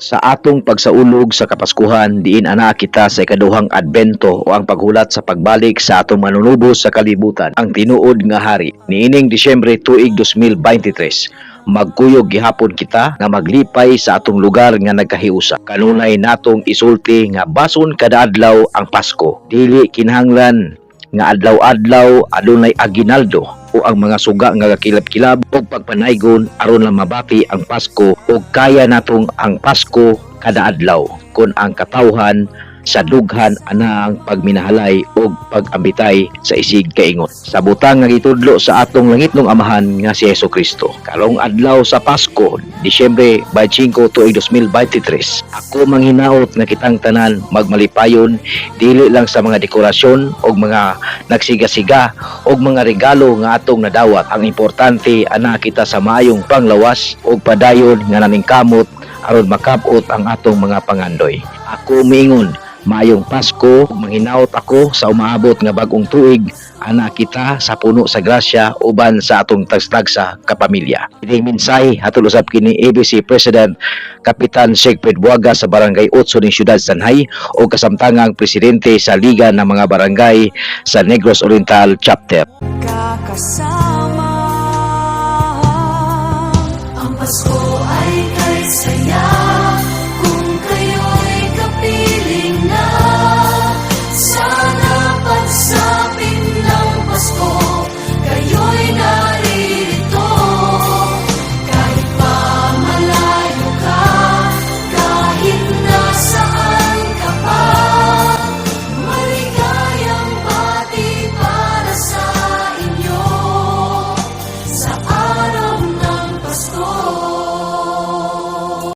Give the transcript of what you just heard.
Sa atong pagsaulog sa Kapaskuhan, diin ana kita sa ikaduhang Adbento o ang paghulat sa pagbalik sa atong Manunubos sa kalibutan, ang tinuod nga hari. Niining Disyembre tuig 2023, magkuyog gihapon kita nga maglipay sa atong lugar nga nagkahiusa. Kanunay natong isulti nga bason kada adlaw ang Pasko. Dili kinahanglan nga adlaw-adlaw adunay aginaldo o ang mga suga nga gakilab-kilab og pagpanaygon aron lang mabati ang Pasko, ug kaya natong ang Pasko kada adlaw kun ang katawhan sa dughan ana ang pagminahalay ug pag-ambitay sa isig kaingon sa butang nga gitudlo sa atong langitnong Amahan nga si Hesus Kristo. Karong adlaw sa Pasko, Disyembre 25 tuig 2023, ako manghinaot nga kitang tanan magmalipayon, dili lang sa mga dekorasyon og mga nagsiga-siga og mga regalo nga atong nadawat. Ang importante, ana kita sa maayong panglawas ug padayon nga naningkamot aron makab-ot ang atong mga pangandoy. Ako miingon, maayong Pasko. Manghinaot ako sa umaabot nga bag-ong tuig, ana kita sa puno sa grasya uban sa atong tagsa kapamilya. Ining mensahe hatol usab kini ABC President Kapitan Siegfried Buaga sa Barangay 8 ning Siyudad Sanhay o kasamtangang presidente sa Liga ng mga Barangay sa Negros Oriental Chapter. Kakasama. Ang Pasko.